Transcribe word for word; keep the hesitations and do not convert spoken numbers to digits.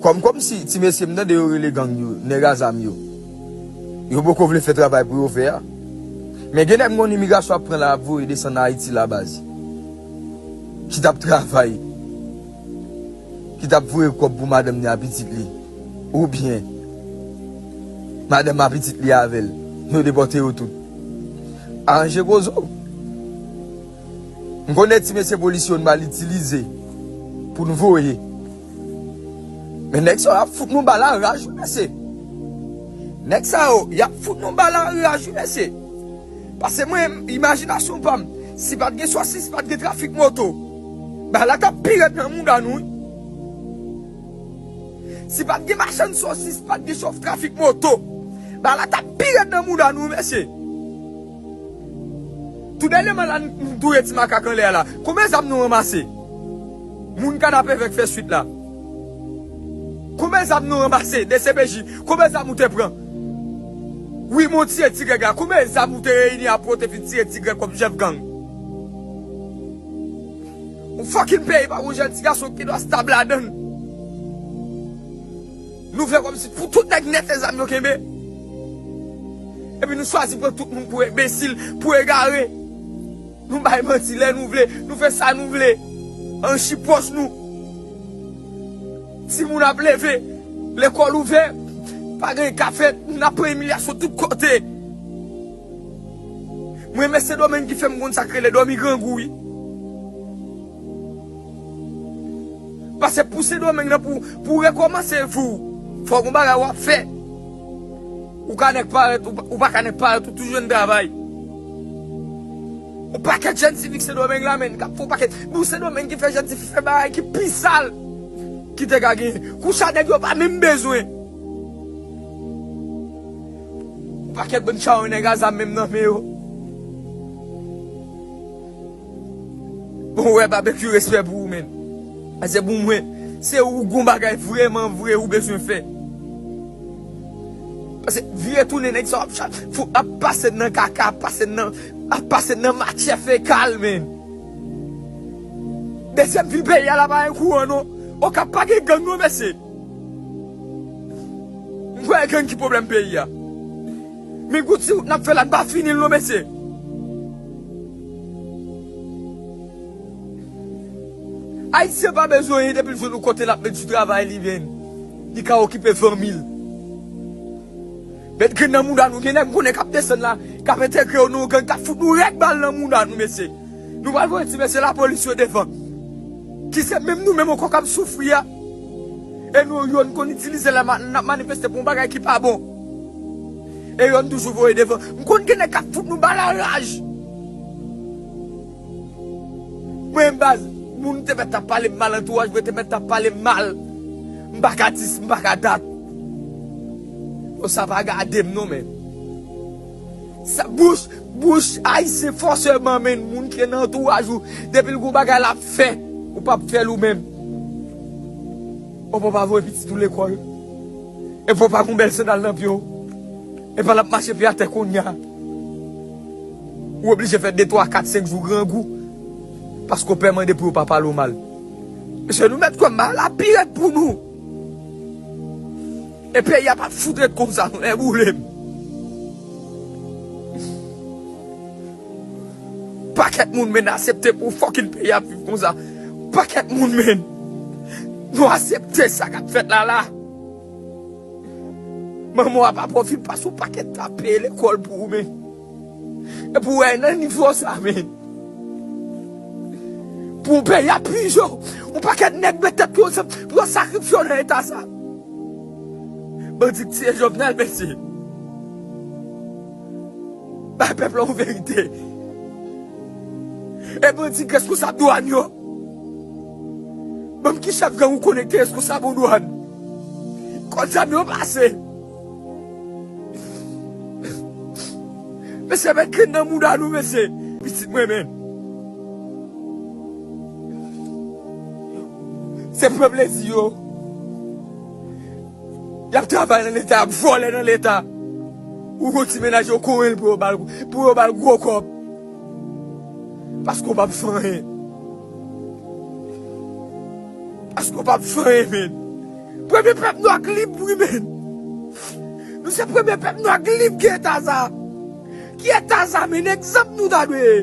Kòm, kòmsi ti mesye m tande yo rele gang yo, nèg a zam yo. Yo poko vle fè travay pou yo fè a. Men gen nèg m konn imigrasyon ap pran la, ap voye desann Ayiti la, baz. Ki t ap travay. Ki t ap voye kòb pou madanm ni a pitit li. Oubyen, madanm a pitit li avè l. Nou depòte yo tout. Aranje koze w. M konnen ti mesye polisye yo n pral itilize pou n voye. Men nèg sa yo ap fout nou bal a raj wi mesye. Nèg sa yo, y ap fout nou bal a raj wi mesye. Pase mwen, imajinasyon pa m, si pa t gen sòsis, pa t gen trafik moto, bal la t ap pi rèd nan mouda nou wi. Si pa t gen machann sòsis, pa t gen chòf trafik moto, bal la t ap pi rèd nan mouda nou wi mesye. Tou dènyèman la, n touye ti makak anlè a la. Konbyen zam nou ranmase? Moun Kanapevè k fè swit la. Konbyen zam nou ranmase? D C P J, konbyen zam ou te pran? Wi, men w tire ti Grèg la. Konbyen zam ou te reyini apre w te fin tire ti Grèg kòm chèf gang? Yon fucking peyi pa gon jèn ti gason ki dwa stab ladan l. Nou fè kòmsi pou tout nèg nèt se zam yo kenbe. Epi nou chwazi pran tout moun pou enbesil, pou egare. Nou bay manti lè nou vle, nou fè sa nou vle. Anchi pòch nou. Timoun ap leve, lekòl ouvè, pa gen ka fèt, n ap pran imilyasyon tout kote. Mwen, men Sendomeng ki fè m konn sa k rele dòmi grangou, wi. Pase pou Sendomeng nan, pou, pou w rekòmanse vi w, fò gon bagay w ap fè. Ou ka nèk parèt, ou pa, ou pa ka nèk parèt, ou toujou jwenn travay. Yon pakèt jèn sivik Sendomeng la, menn, k ap fè yon pakèt. Bon, Sendomeng ki fè jèn sivik fè bagay ki pi sal ki te ka genyen. Kousa nèg yo pa menm bezwen. Yon pakèt bann chawony nèg a zam menm nan men yo. Bon, wè, Babekyou, respè pou ou, menn. Pase pou mwen, se ou gon bagay vrèman vre ou bezwen fè. Pase vire tounen nèg sa ap cha-, fou, ap pase nan kaka, ap pase nan, ap pase nan matyè fekal, menn. Dezyèm vil peyi a la pa gen kouran non. Okap pa gen gang non, mesye. M kwè gang ki pwoblèm peyi a. Men gouti wout n ap fè la, n pa fini l non, mesye. Ayisyen pa bezwen anyen depi l jwenn yon kote l ap met sou travay li, menn. Li ka okipe fanmi l. Met grenn nan mouda nou, gen nèg m konnen k ap desann la, k ap entegre yo nan yon gang, k ap fout nou rèk bal nan mouda nou, mesye. Nou pral voye ti mesye lapolis yo devan. Ki se menm nou menm ankò k ap soufri a. E nou, yo n konn itilize lè ma-, n ap manifeste pou yon bagay ki pa bon. E yo n toujou voye devan. M konn gen nèg k ap fout nou bal a raj. Mwen, baz, moun te mèt ap pale m mal, antouraj mwen te mèt ap pale m mal. M pa ka di, m pa ka dat. Yo sa pa gade m non, menn. Sa, bouch, bouch ayisyen fòseman, menn, moun ki nan antouraj ou, depi l gon bagay l ap fè, ou p ap fè l ou menm. Ou pa voye pitit ou lekòl. Epi w pa gon bèl sandal nan pye w. Epi l ap mache pye atè kounye a. Ou oblije fè de, twa, kat, senk jou grangou. Paske w pè mande pou yo pa pale w mal. Mesye, nou mèt kwè m, bagay la pi rèd pou nou. E peyi a p ap fout ret konsa non, e boule m. Pakèt moun, menn, aksepte pou fucking peyi ap viv konsa. Pakèt moun, menn. Nou aksepte sa k ap fèt la la. Manman w ap pwofite pase yon pakèt tan ap peye lekòl pou ou, menn. Epi w wè nan nivo sa, menn. Pou yon peyi ap pije w, yon pakèt nèg met tèt yo ansanm pou yo sakrifye w nan eta sa. Bandi k tiye Jovenel, mesye. Bay pèp la yon verite. E bandi k reskonsab dwàn yo. Ban m ki chèf gang ou konnen ki te reskonsab yon dwàn. Kot zam yo pase. Mesye, met grenn nan mouda nou, mesye. Pitit mwen, menn. Se pran plezi yo. Y ap travay nan Leta, y ap vòlè nan Leta. Ou gon ti mennaj yo konnen l pou yo ba l, pou yo ba l gwo kòb. Paske w p ap fè anyen. Paske w p ap fè anyen, menn. Premye pèp nwa k lib, wi, men. Nou se premye pèp nwa k lib ki eta sa. Ki eta sa, men, egzanp nou ta dwe ye.